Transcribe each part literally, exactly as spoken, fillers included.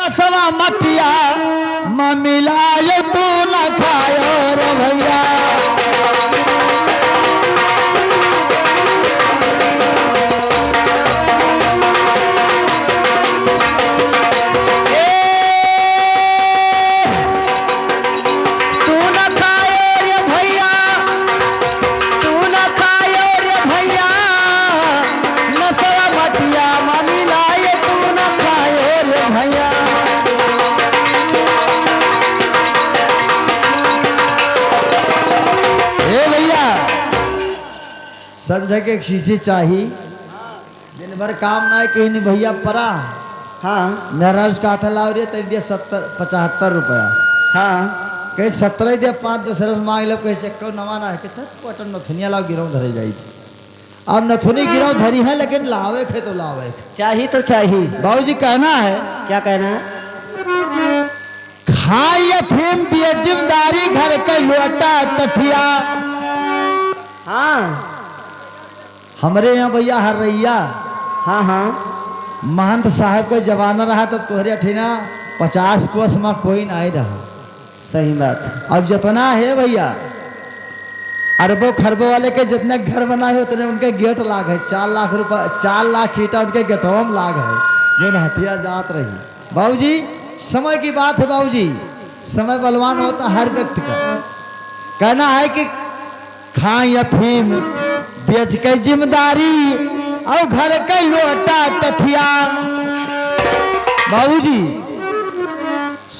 नसवा मटिया म मिलायो तू न खायो रे भैया। ए, तू न खायो रे भैया, तू न खायो रे भैया, नसवा मटिया म मिलायो तू न खायो रे भैया। ए भैया, समझे के एक चीज चाही, दिन भर काम नाहीं कहीं नहीं भैया परा। हाँ। मेहरारू से कहत है, "लाओ रे, तनी दे सत्तर, पचहत्तर रुपया।" हाँ। कहीं सत्तर ही दे, पाँच दूसरे से माँग लेब, कहीं से एक्को नवा ना है, कि "सर, को अटन नथुनिया लाओ, गिरौं धरे जाई।" अब नथुनी गिरौं धरी है, लेकिन लावे खे तो लावे खे। चाही तो चाही। बाबूजी कहना है। क्या कहना है? खाई अफीम पिए जिमदारी घर के लोटा टठिया। हाँ। हमरे यहाँ भैया हर्रैया। हाँ, हाँ। महंत साहब के जमाना रहा तब तोहरे अठिना पचास कोस मा कोई नाहीं रहा। सही बात। अब जतना है भैया, अरबों खरबों वाले के जितने घर बनाए उतने उनके गेट लाग है। चार लाख रुपया, चार लाख ईंटा उनके गेटवा में लाग है, जौन हटिया जात रही। बाबूजी, समय की बात है बाबूजी, समय बलवान होता हर व्यक्ति का। कहना है कि खाई अफीम बेच के जिमदारी और घर के लोटा टठिया। बाबूजी,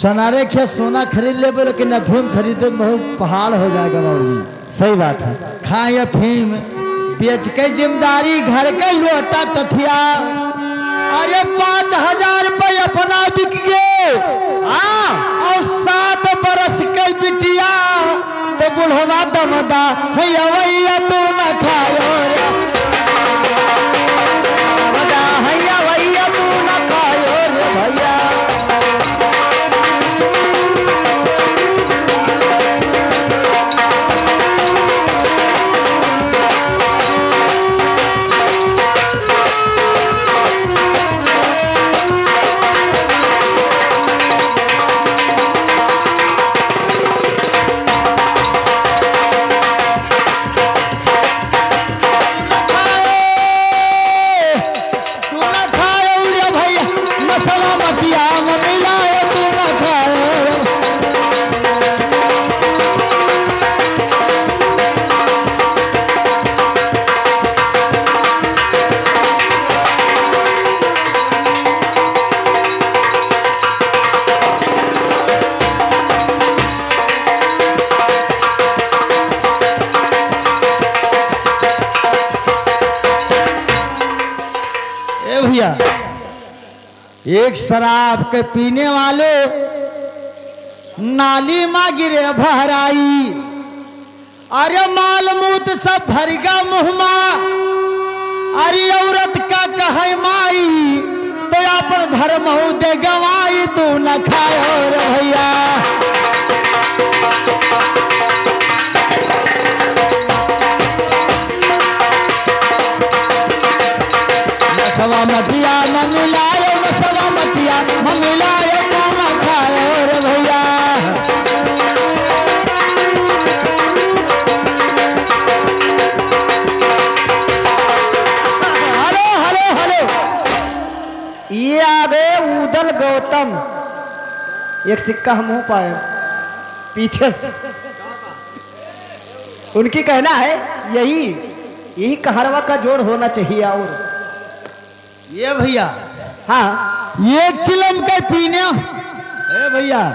सोनारे खे सोना खरीद लेबे, लेकिन अफीम खरीदे में बहुत पहाड़ हो जाएगा बाबूजी। सही बात है। खाए अफीम, बेच के जिमदारी, घर के लोटा टठिया। अरे पाँच हजार पे अपना बिक गे, हाँ। और सात बरस के बिटिया, तो बुढ़वा दमदा, "हैया वैया तू न खायो रे, दमदा, हैया वैया तू न खायो रे भैया।" तू ना खायो रे भैया, मसाला मटिया में मिलायो, तू ना खायो। ए भैया, एक शराब के पीने वाले नाली मा गिरे भहराई। अरे माल मूत सब भरिगा मुँह मा। अरे औरत का कहै माई, तो आपन धर्म हो दे गवाई, तू न खायो रे भैया। नसवा मटिया न मिलायो, नसवा मटिया न मिलायो, तू न खायो रे भैया। हेलो, हेलो, हेलो। ये आ गए ऊदल गौतम, एक सिक्का हमहू पाए पीछे से। उनकी कहना है यही, यही कहरवा का जोड़ होना चाहिए। और ये भैया, हाँ। एक चिलम के पीने, ए भैया,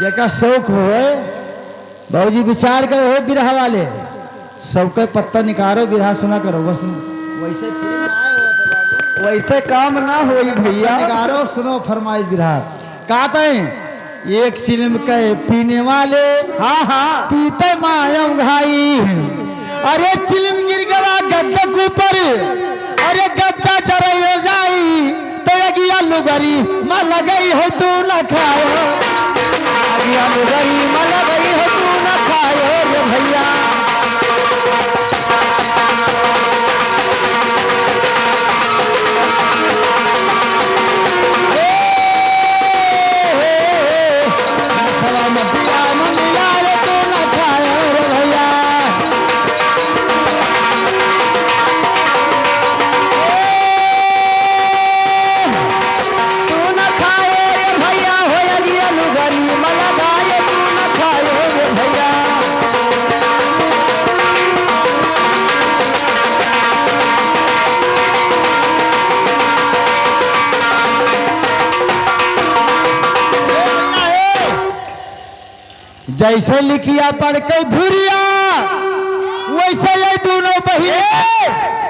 जेका शौक होए, बाबूजी विचार करो, हे बिरहा वाले, सबके पत्ता निकारो, बिरहा सुना करो, बस वैसे फिल्म आए हो तो बाबू। वैसे काम ना होई भैया। निकारो, सुनो फरमाइश बिरहा। कहते हैं, एक चिलम के पीने वाले, हाँ, हाँ। पीते मायम घाई। अरे चिलम गिर गवा गद्दा के ऊपर, अरे गद्दा जरई हो जाई, तो अगिया लुगरी मा लगई हो तू न खायो। अगिया लुगरी मा लगई हो तू न खायो रे भैया। जैसे लिखिया पढ़ के धुरिया, वैसे ये दोनों बहिन। ए!